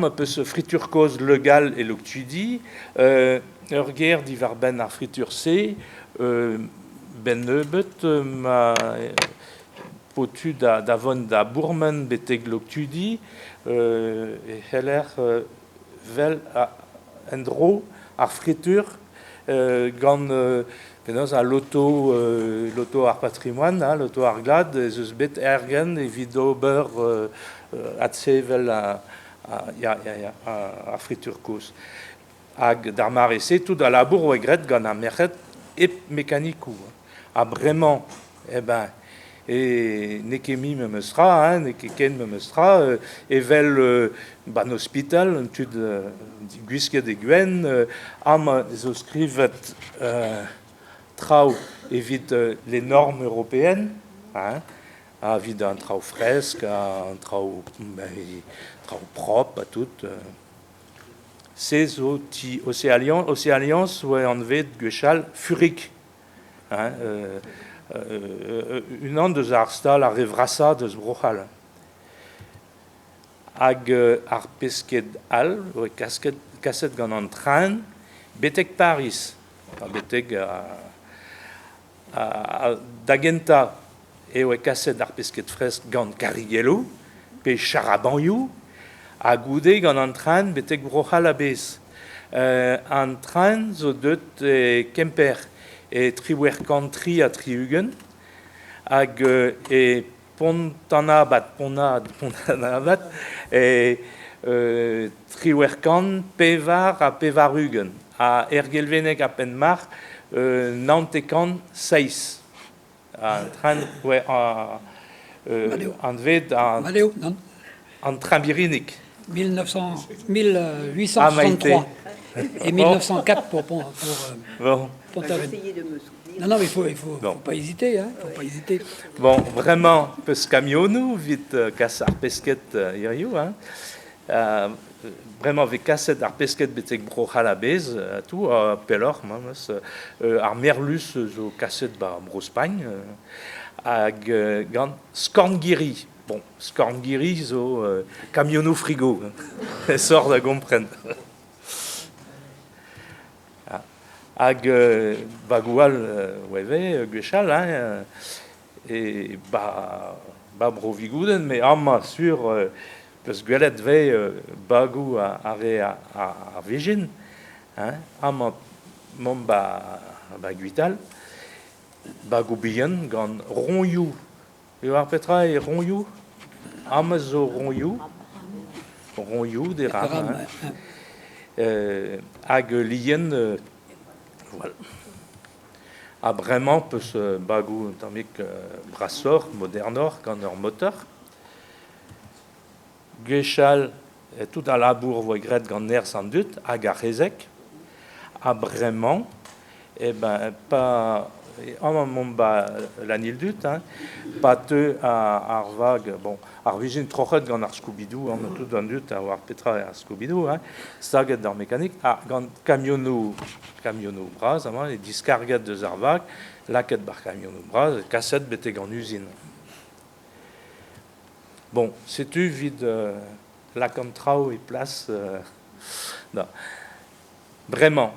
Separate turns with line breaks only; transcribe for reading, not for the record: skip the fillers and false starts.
Ma peus fritur kozh Le Gall e Loktudi, ur ger diwar-benn ar fritur-se, 'benn nebeut ma po tu da vont da bourmen betek Loktudi e c'heller 'vel en-dro ar fritur gant penaos al loto, loto ar patrimoine, hein, loto ar glad, ez eus bet ergent evit ober adsevel ya, ya, ya, ar fritur kozh. Hag d'ar mare-se, tout al labour oa graet gant ar merc'hed hep mekanikoù. Ha bremañ, eh ben, e n'eo ket mui memes tra, hein, n'eo ket ken memes tra, evel 'ba 'n ospital, an tud gwisket e gwenn, amañ zo skrivet traoù evit les normes européennes, hein, evit an traoù fresk, an traoù, traoù propr ha tout. Se zo ti Océalliance, Océalliance oa anvet gwechall Furig. Hein, unan deus ar stal ar re vrasañ deus Bro-C'hall. Hag ar pesked all oa kasket, kaset gant an tren betek Pariz. Ha betek da gentañ e oa kaset ar pesked fresk gant karigelloù pe charabañioù ha goude gant an tren betek Bro-C'hall a-bezh. An tren zo deuet e Kemper e 1863 hag e Pont-an-Abad, Pont-an-Abad e 1884 ha er Gelveneg ha Penmarc'h 907. An tren anvet an train Birinig.
1863 et 1904 pour, pour,
bon.
Pont-Aven. Non, non, mais il faut, il faut, faut pas hésiter, hein, faut pas hésiter.
Bon, vraiment, peus kamionoù evit kas ar pesked hiziv, hein. Bremañ 'vez kaset ar pesked betek Bro-C'hall a-bezh, tout, pelloc'h memes. Ar merluz zo kaset 'ba Bro-Spagn hag gant skorngirri. Bon, skorngirri zo kamionoù frigo, sort da gompren. Hag bagoù all oa ivez gwechall, hein, e ba, ba Bro-Vigoudenn, met amañ sur peus gwelet 'vez bagoù ar re ar Vijin, hein, amañ 'maomp ba, ba Gwital, bagoù bihan gant roñioù. E oar petra eo roñioù? Amañ zo roñioù, roñioù deram, hein. Hag lien, voilà. Ha bremañ 'peus bagoù un tammig brasoc'h, modernoc'h gant ur motor. Gwechall tout al labour 'voe graet gant nerzh an dud hag ar c'hezeg. Ha bremañ eh ben pa amañ 'maomp 'ba Lanildut hein, pa teu ar vag, bon, ar vijin troc'het gant ar Scooby-Doo, amañ tout an dud a oar petra eo ar Scooby-Doo, hein, staget d'ar mekanik, ha gant kamionoù, kamionoù bras amañ, diskarget deus ar vag, lakaet 'bar kamionoù bras, kaset betek an uzin. Bon, setu evit lakaat an traoù e plas. Bremañ,